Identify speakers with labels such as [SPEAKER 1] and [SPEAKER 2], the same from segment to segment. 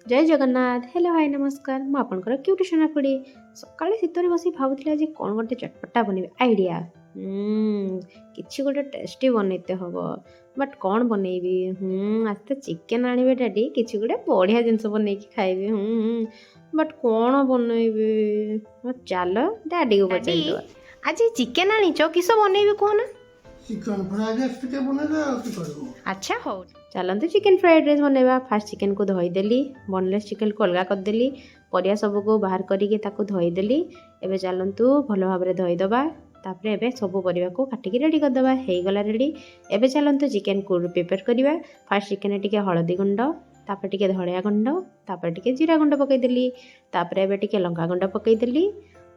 [SPEAKER 1] ଜୟ Jagannath. Hello, high, ନମସ୍କାର। ମୁଁ ଆପଣଙ୍କର କ୍ୟୁଟି ସୋନାଖୁଡ଼ି। ସକାଳେ ଶୀତରେ ବସି ଭାବୁଥିଲି, ଆଜି କ'ଣ ଗୋଟେ ଚଟପଟା ବନେଇବି। ଆଇଡ଼ିଆ, କିଛି ଗୋଟେ ଟେଷ୍ଟି ବନେଇତେ ହବ, ବଟ୍ କ'ଣ ବନେଇବି? ଆଜି ତ ଚିକେନ୍ ଆଣିବେ ଡାଡ଼ି, କିଛି ଗୋଟେ ବଢ଼ିଆ ଜିନିଷ ବନେଇକି ଖାଇବି। ବଟ୍ କ'ଣ ବନେଇବି? ଚାଲ, ଡାଡ଼ିକୁ ପଚାରିଦେବା। ଆଜି ଚିକେନ୍ ଆଣିଛ, କିସ ବନେଇବି କୁହ ନା?
[SPEAKER 2] ଚିକେନ୍ ଫ୍ରାଏଡ୍ ରାଇସ୍ ଟିକେ ବନେଇଦେ, ଆଉ କି କରିବୁ?
[SPEAKER 1] ଆଚ୍ଛା ହଉ, ଚାଲନ୍ତୁ ଚିକେନ୍ ଫ୍ରାଏଡ଼୍ ରାଇସ୍ ବନେଇବା। ଫାର୍ଷ୍ଟ ଚିକେନ୍କୁ ଧୋଇଦେଲି, ବୋନଲେସ୍ ଚିକେନ୍କୁ ଅଲଗା କରିଦେଲି, ପରିବା ସବୁକୁ ବାହାର କରିକି ତାକୁ ଧୋଇଦେଲି। ଏବେ ଚାଲନ୍ତୁ ଭଲ ଭାବରେ ଧୋଇଦେବା। ତାପରେ ଏବେ ସବୁ ପରିବାକୁ କାଟିକି ରେଡ଼ି କରିଦେବା। ହେଇଗଲା ରେଡ଼ି। ଏବେ ଚାଲନ୍ତୁ ଚିକେନ୍କୁ ପ୍ରିପେୟାର କରିବା। ଫାର୍ଷ୍ଟ ଚିକେନ୍ରେ ଟିକେ ହଳଦୀ ଗୁଣ୍ଡ, ତାପରେ ଟିକେ ଧଣିଆ ଗୁଣ୍ଡ, ତାପରେ ଟିକେ ଜିରା ଗୁଣ୍ଡ ପକାଇଦେଲି। ତାପରେ ଏବେ ଟିକେ ଲଙ୍କା ଗୁଣ୍ଡ ପକାଇଦେଲି।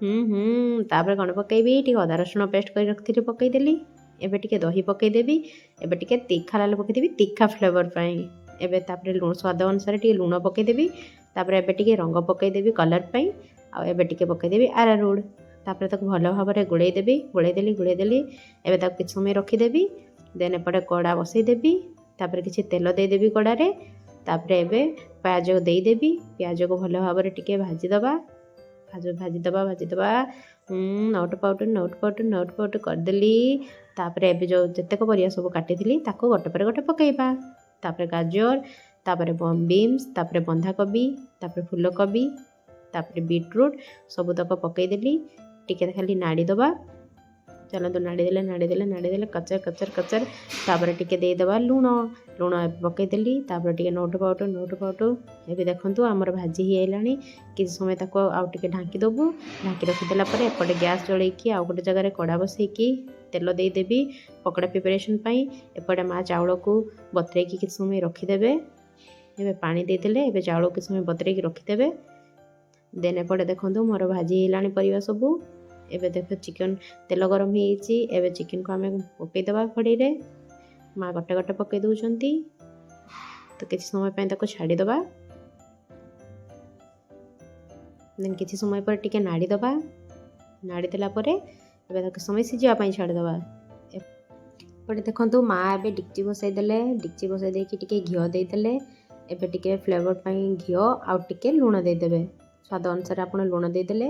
[SPEAKER 1] ହୁଁ ହୁଁ ତାପରେ କ'ଣ ପକାଇବି? ଟିକେ ଅଦା ରସୁଣ ପେଷ୍ଟ କରି ରଖିଥିଲି, ପକାଇଦେଲି। ଏବେ ଟିକେ ଦହି ପକାଇଦେବି। ଏବେ ଟିକେ ତୀଖା ଲାଲ ପକାଇଦେବି ତୀଖା ଫ୍ଲେଭର୍ ପାଇଁ। ଏବେ ତାପରେ ଲୁଣ, ସ୍ୱାଦ ଅନୁସାରେ ଟିକେ ଲୁଣ ପକାଇଦେବି। ତାପରେ ଏବେ ଟିକେ ରଙ୍ଗ ପକାଇଦେବି କଲର୍ ପାଇଁ। ଆଉ ଏବେ ଟିକେ ପକାଇଦେବି ଆରାରୁଡ଼। ତାପରେ ତାକୁ ଭଲ ଭାବରେ ଗୋଳେଇ ଦେବି। ଗୋଳେଇ ଦେଲି, ଗୋଳେଇ ଦେଲି। ଏବେ ତାକୁ କିଛି ସମୟ ରଖିଦେବି। ଦେନ୍ ଏପଟେ କଡ଼ା ବସେଇଦେବି। ତାପରେ କିଛି ତେଲ ଦେଇଦେବି କଡ଼ାରେ। ତାପରେ ଏବେ ପିଆଜ ଦେଇଦେବି। ପିଆଜକୁ ଭଲ ଭାବରେ ଟିକେ ଭାଜିଦେବା, ଭାଜିଦେବା, ଭାଜିଦେବା। ନଉଟ ପାଉଟ, ନଉଟ ପାଉଟ, ନଉଟ ପାଉଟ କରିଦେଲି। ତାପରେ ଏବେ ଯେଉଁ ଯେତେକ ପରିବା ସବୁ କାଟିଥିଲି, ତାକୁ ଗୋଟେ ପରେ ଗୋଟେ ପକାଇବା। ତାପରେ ଗାଜର, ତାପରେ ବିନ୍ସ, ତାପରେ ବନ୍ଧାକୋବି, ତାପରେ ଫୁଲକୋବି, ତାପରେ ବିଟରୁଟ୍, ସବୁତକ ପକାଇଦେଲି। ଟିକେ ଖାଲି ନାଡ଼ି ଦେବା। ଚାଲନ୍ତୁ, ନାଡ଼ି ଦେଲେ, ନାଡ଼ି ଦେଲେ, ନାଡ଼ି ଦେଲେ, କଚର କଚର କଚର। ତାପରେ ଟିକେ ଦେଇଦେବା ଲୁଣ। ଲୁଣ ଏବେ ପକାଇଦେଲି। ତାପରେ ଟିକେ ନଉଟ ପାଉଟ, ନଉଟ ପାଉଟ। ଏବେ ଦେଖନ୍ତୁ, ଆମର ଭାଜି ହେଇଆଇଲାଣି। କିଛି ସମୟ ତାକୁ ଆଉ ଟିକେ ଢାଙ୍କି ଦେବୁ। ଢାଙ୍କି ରଖିଦେଲା ପରେ ଏପଟେ ଗ୍ୟାସ୍ ଜଳେଇକି ଆଉ ଗୋଟେ ଜାଗାରେ କଡ଼ା ବସେଇକି ତେଲ ଦେଇଦେବି ପକୋଡ଼ା ପ୍ରିପାରେସନ୍ ପାଇଁ। ଏପଟେ ମା ଚାଉଳକୁ ବତୁରେଇକି କିଛି ସମୟ ରଖିଦେବେ। ଏବେ ପାଣି ଦେଇଦେଲେ। ଏବେ ଚାଉଳକୁ କିଛି ସମୟ ବତୁରେଇକି ରଖିଦେବେ। ଦେନ୍ ଏପଟେ ଦେଖନ୍ତୁ, ମୋର ଭାଜି ହେଇଲାଣି ପରିବା ସବୁ। ଏବେ ଦେଖ, ଚିକେନ୍ ତେଲ ଗରମ ହେଇଯାଇଛି। ଏବେ ଚିକେନ୍କୁ ଆମେ ପକାଇଦେବା କଢ଼େଇରେ। ମା ଗୋଟେ ଗୋଟେ ପକାଇ ଦେଉଛନ୍ତି। ତ କିଛି ସମୟ ପାଇଁ ତାକୁ ଛାଡ଼ିଦେବା। ଦେନ୍ କିଛି ସମୟ ପରେ ଟିକେ ନାଡ଼ି ଦେବା। ନାଡ଼ି ଦେଲା ପରେ ଏବେ ତାକୁ ସମୟ ସିଝିବା ପାଇଁ ଛାଡ଼ିଦେବା। ଏପଟେ ଦେଖନ୍ତୁ, ମା ଏବେ ଡିକ୍ଚି ବସାଇ ଦେଲେ। ଡିକ୍ଚି ବସାଇ ଦେଇକି ଟିକେ ଘିଅ ଦେଇଦେଲେ। ଏବେ ଟିକେ ଫ୍ଲେଭର୍ ପାଇଁ ଘିଅ ଆଉ ଟିକେ ଲୁଣ ଦେଇଦେବେ। ସ୍ୱାଦ ଅନୁସାରେ ଆପଣ ଲୁଣ ଦେଇଦେଲେ।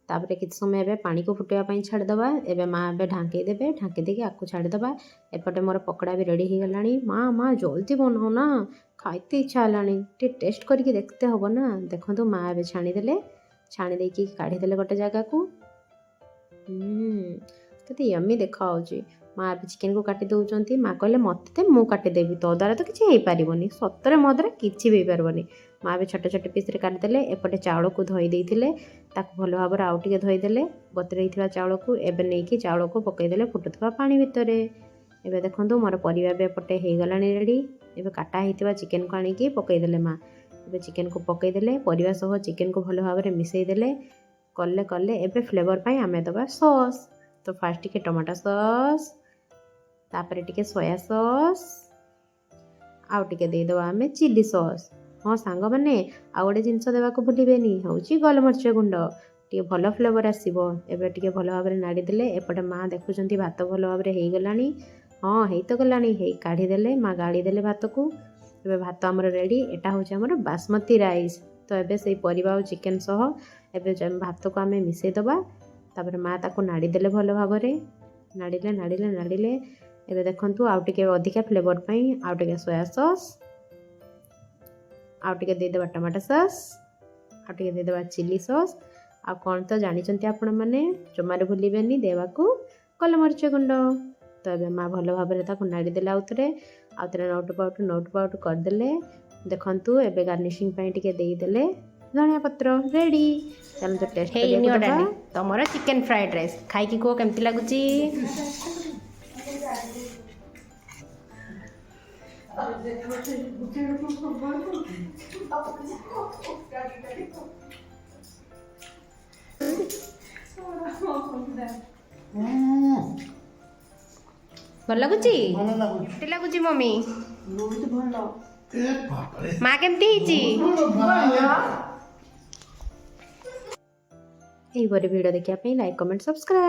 [SPEAKER 1] ତାପରେ କିଛି ସମୟ ଏବେ ପାଣିକୁ ଫୁଟିବା ପାଇଁ ଛାଡ଼ିଦେବା। ଏବେ ମା ଏବେ ଢାଙ୍କେଇ ଦେବେ। ଢାଙ୍କି ଦେଇକି ଆକୁ ଛାଡ଼ିଦେବା। ଏପଟେ ମୋର ପକୋଡ଼ା ବି ରେଡ଼ି ହେଇଗଲାଣି। ମା, ମା, ଜଲ୍ଦି ବନାଅ ନା, ଖାଇତେ ଇଚ୍ଛା ହେଲାଣି। ଟିକେ ଟେଷ୍ଟ କରିକି ଦେଖିତେ ହେବ ନା। ଦେଖନ୍ତୁ, ମା ଏବେ ଛାଣିଦେଲେ। ଛାଣି ଦେଇକି କାଢ଼ିଦେଲେ ଗୋଟେ ଜାଗାକୁ। କେତେ ୟମି ଦେଖାହେଉଛି। ମା ଏବେ ଚିକେନକୁ କାଟି ଦେଉଛନ୍ତି। ମା କହିଲେ, "ମୋତେ ଦେ, ମୁଁ କାଟିଦେବି। ତୋ ଦ୍ୱାରା ତ କିଛି ହେଇପାରିବନି।" ସତରେ ମୋ ଦ୍ୱାରା କିଛି ବି ହେଇପାରିବନି। ମା ଏବେ ଛୋଟ ଛୋଟ ପିସ୍ରେ କାଟିଦେଲେ। ଏପଟେ ଚାଉଳକୁ ଧୋଇ ଦେଇଥିଲେ, ତାକୁ ଭଲ ଭାବରେ ଆଉ ଟିକେ ଧୋଇଦେଲେ ବତୁରେଇଥିବା ଚାଉଳକୁ। ଏବେ ନେଇକି ଚାଉଳକୁ ପକାଇଦେଲେ ଫୁଟୁଥିବା ପାଣି ଭିତରେ। ଏବେ ଦେଖନ୍ତୁ, ମୋର ପରିବା ବି ଏପଟେ ହେଇଗଲାଣି ରେଡ଼ି। ଏବେ କାଟା ହେଇଥିବା ଚିକେନକୁ ଆଣିକି ପକାଇଦେଲେ ମା। ଏବେ ଚିକେନକୁ ପକାଇଦେଲେ, ପରିବା ସହ ଚିକେନକୁ ଭଲ ଭାବରେ ମିଶାଇ ଦେଲେ, କଲେ କଲେ। ଏବେ ଫ୍ଲେଭର୍ ପାଇଁ ଆମେ ଦେବା ସସ୍। ତ ଫାର୍ଷ୍ଟ ଟିକେ ଟମାଟୋ ସସ୍, ତାପରେ ଟିକେ ସୋୟା ସସ୍, ଆଉ ଟିକେ ଦେଇଦେବା ଆମେ ଚିଲି ସସ୍। ହଁ ସାଙ୍ଗମାନେ, ଆଉ ଗୋଟେ ଜିନିଷ ଦେବାକୁ ଭୁଲିବେନି, ହେଉଛି ଗୋଲମରିଚ ଗୁଣ୍ଡ। ଟିକେ ଭଲ ଫ୍ଲେଭର୍ ଆସିବ। ଏବେ ଟିକେ ଭଲ ଭାବରେ ନାଡ଼ି ଦେଲେ। ଏପଟେ ମା ଦେଖୁଛନ୍ତି, ଭାତ ଭଲ ଭାବରେ ହେଇଗଲାଣି। ହଁ, ହେଇ ତ ଗଲାଣି। ହେଇ କାଢ଼ିଦେଲେ ମା, ଗାଳି ଦେଲେ ଭାତକୁ। ଏବେ ଭାତ ଆମର ରେଡ଼ି। ଏଇଟା ହେଉଛି ଆମର ବାସମତୀ ରାଇସ୍। ତ ଏବେ ସେଇ ପରିବା ଆଉ ଚିକେନ୍ ସହ ଏବେ ଭାତକୁ ଆମେ ମିଶାଇ ଦେବା। ତାପରେ ମା ତାକୁ ନାଡ଼ି ଦେଲେ ଭଲ ଭାବରେ। ନାଡ଼ିଲେ, ନାଡ଼ିଲେ, ନାଡ଼ିଲେ। ଏବେ ଦେଖନ୍ତୁ, ଆଉ ଟିକେ ଅଧିକା ଫ୍ଲେଭର୍ ପାଇଁ ଆଉ ଟିକେ ସୋୟା ସସ୍, ଆଉ ଟିକେ ଦେଇଦେବା ଟମାଟୋ ସସ୍, ଆଉ ଟିକେ ଦେଇଦେବା ଚିଲି ସସ୍। ଆଉ କ'ଣ ତ ଜାଣିଛନ୍ତି ଆପଣମାନେ, ଜମାରୁ ଭୁଲିବେନି ଦେବାକୁ ଗୋଲମରିଚ ଗୁଣ୍ଡ। ତ ଏବେ ମା ଭଲ ଭାବରେ ତାକୁ ନାଡ଼ି ଦେଲେ। ଆଉ ଥରେ, ଆଉ ଥରେ ନଉଟ ପାଉଟ, ନଉଟ ପାଉଟ କରିଦେଲେ। ଦେଖନ୍ତୁ, ଏବେ ଗାର୍ନିସିଂ ପାଇଁ ଟିକେ ଦେଇଦେଲେ ଧନିଆ ପତ୍ର। ରେଡ଼ି। ଚାଲନ୍ତୁ ଟେଷ୍ଟ
[SPEAKER 3] ହେଇ
[SPEAKER 1] କରିବାକୁ
[SPEAKER 3] ନିଅ
[SPEAKER 1] ଦେବା।
[SPEAKER 3] ଡାଡି, ତମର ଚିକେନ୍ ଫ୍ରାଏଡ୍ ରାଇସ୍। ଖାଇକି କୁହ କେମିତି ଲାଗୁଛି। ଭଲ ଲାଗୁଛି?
[SPEAKER 2] ଭଲ ଲାଗୁଛି।
[SPEAKER 3] କେମିତି ଲାଗୁଛି ମମି?
[SPEAKER 4] ବହୁତ ଭଲ।
[SPEAKER 2] ଏ ବାପରେ!
[SPEAKER 3] ମା, କେମିତି ହେଇଛି?
[SPEAKER 2] ଭଲ।
[SPEAKER 1] ଏହିପରି ଭିଡ଼ିଓ ଦେଖିବା ପାଇଁ ଲାଇକ୍, କମେଣ୍ଟ, ସବସ୍କ୍ରାଇବ୍।